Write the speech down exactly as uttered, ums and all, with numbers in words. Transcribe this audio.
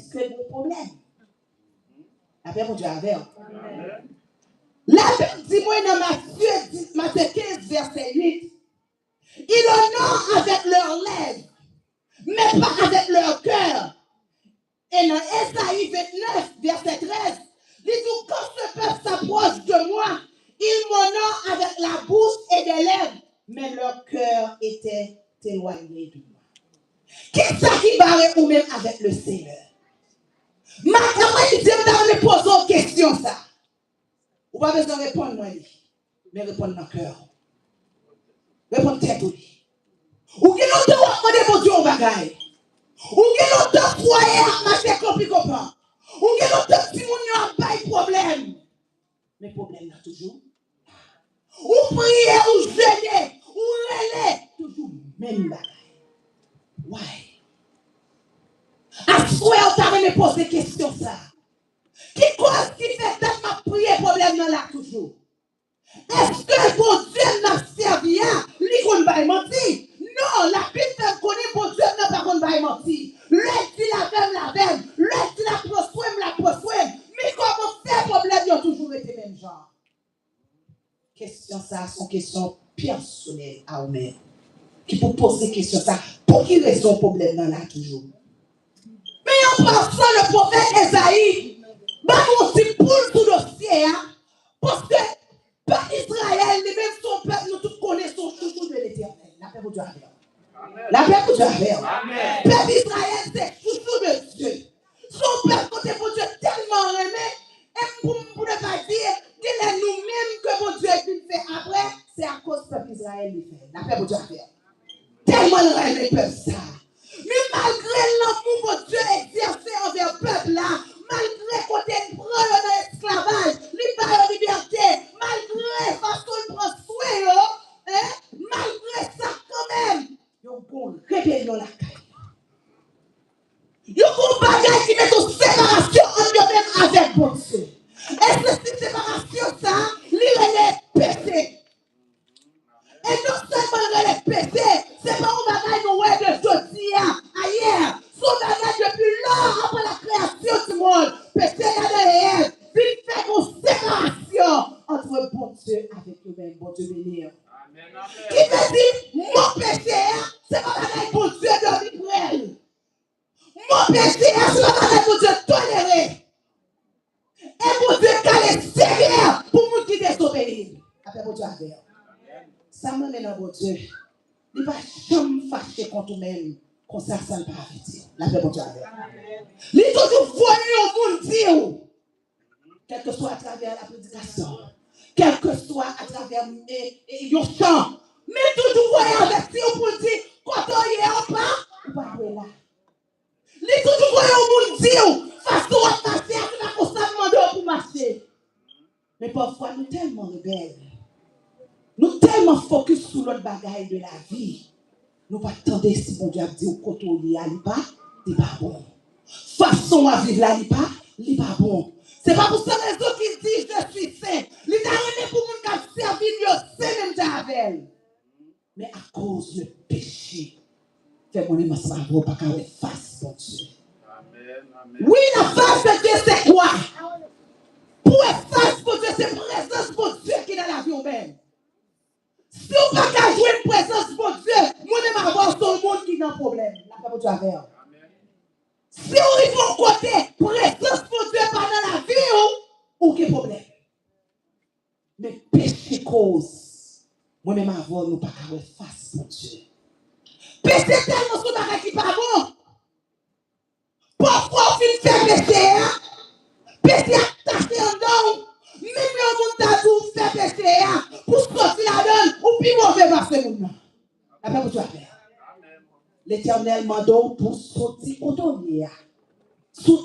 Paske gen pwoblèm. Lapè Bondye avè w. Labib di mwen nan Matye, Matye kenz, vèsè uit, ils l'honorent avec leurs lèvres, mais pas avec leur cœur. E nan Ezayi vennèf, vèsè trèz, li di, quand ce peuple s'approche de moi, ils m'honorent avec la bouche et des lèvres, mais leur cœur était éloigné de moi. Kisa ki bare ou menm avèk le Seigneur? Maten, mwen di m ta renmen poze w kesyon sa. Ou pa bezwen reponn mwen li, men reponn nan kè w. Reponn tèt ou li. Ou gen lontan w ap mande Bondye yon bagay. Ou gen lontan fwaye a ap mache konpi konpa. Ou gen lontan timoun yo ap bay pwoblèm. Men pwoblèm nan toujou la. Ou priye, ou jene, ou rele, toujou menm bagay. Why? Aswè a, w ta renmen poze kesyon sa. Ki kòz ki fè dat m ap priye pwoblèm nan la toujou? Èske Bondye m ap sèvi a, li konn bay manti? Non, Labib fè m konnen Bondye m nan pa konn bay manti. Lè l di l avè m, l avè m. Lè l di l ap pran swen m, l ap pran swen m. Men kòman fè pwoblèm yo toujou rete menm jan? Kesyon sa a se yon kesyon pèsonèl a ou menm. Ki pou poze kesyon sa, pou ki rezon pwoblèm nan la toujou? Men an pasan, le pwofèt Ezayi ban nou yon ti poul sou dosye a, paske pèp Izrayèl, li menm, se yon pèp nou tout konnen, se yon chouchou de Letènèl. Lapè Bondye avè w. Lapè Bondye avè w. Pèp Izrayèl se chouchou de Dye. Se yon pèp kote Bondye tèlman renmen, e pou, pou ne pa di, genlè nou menm ke Bondye vin fè apre, se akoz pèp Izrayèl li fè. Lapè Bondye avè w. Tèlman l renmen pèp sa. Men malgre lanmou Bondye egzèse anvè pèp la, malgre kote l pran yo nan esklavaj, li ba yo libète, malgre fason l pran swen yo, en, malgre sa kanmenm, yo gon rebelyon lakay yo. Yo gon bagay ki mete yon separasyon ant yo menm avèk Bondye. E se, se separasyon sa, li rele peche. E non sèlman l rele peche, se pa yon bagay nou wè de jodi a, ayè. Se yon bagay depi lò avan la création du monde. Peche Adan e Èv vin fè yon separasyon ant Bondye avèk yo menm. Bondye beni w. Ki vle di, mo peche a, se pa bagay Bondye dòmi prè l. Mo peche a, se pa bagay Bondye tolere. E Bondye kale sevè pou moun ki dezobeyi l. Lapè Bondye avè w. Sa m renmen nan Bondye, li pa janm fache kont ou menm konsa san l pa avèti w. Lapè Bondye avè w. Li toujou voye yon moun di w, kèlkeswa atravè la predikasyon, kèlkeswa atravè, e, e, yon chan, men toujou voye avèti w pou l di, kote w ye a, ou pa, ou pa dwe la. Li toujou voye yon moun di w, fason w ap mache a, se pa konsa m mande w pou mache. Men pafwa, nou tèlman rebèl. Nou tèlman fokis sou lòt bagay de lavi. Nou pa tande si Bondye ap di w kote w ye a, li pa, li pa bon. Fason w ap viv la, li pa, li pa bon. Se pa pou sa rezon ki di, je suis saint. Li ta renmen pou moun k ap sèvi l yo sen menm jan avè l. Men akoz le peche, fè mwen menm ansanm avè w pa ka wè fas Bondye. Wi, la face de Dieu, c'est quoi? Pou wè fas Bondye, se prezans Bondye ki nan lavi w menm. Si w pa ka jwenn prezans Bondye, mwen menm avè w se yon moun ki nan pwoblèm. Lapè Bondye avè w. Si w rive yon kote, prezans Bondye pa nan lavi w, ou gen pwoblèm. Men peche koz mwen menm avè w nou pa ka wè fas Bondye. Peche tèlman se yon bagay ki pa bon. Pafwa w fin fè peche a, peche a tache anndan w. Menm lè yon moun ta di w fè peche a, pou soti ladan l, ou pi move pase moun nan. Lapè Bondye avè w. Letènèl mande w pou soti kote w ye a. Si w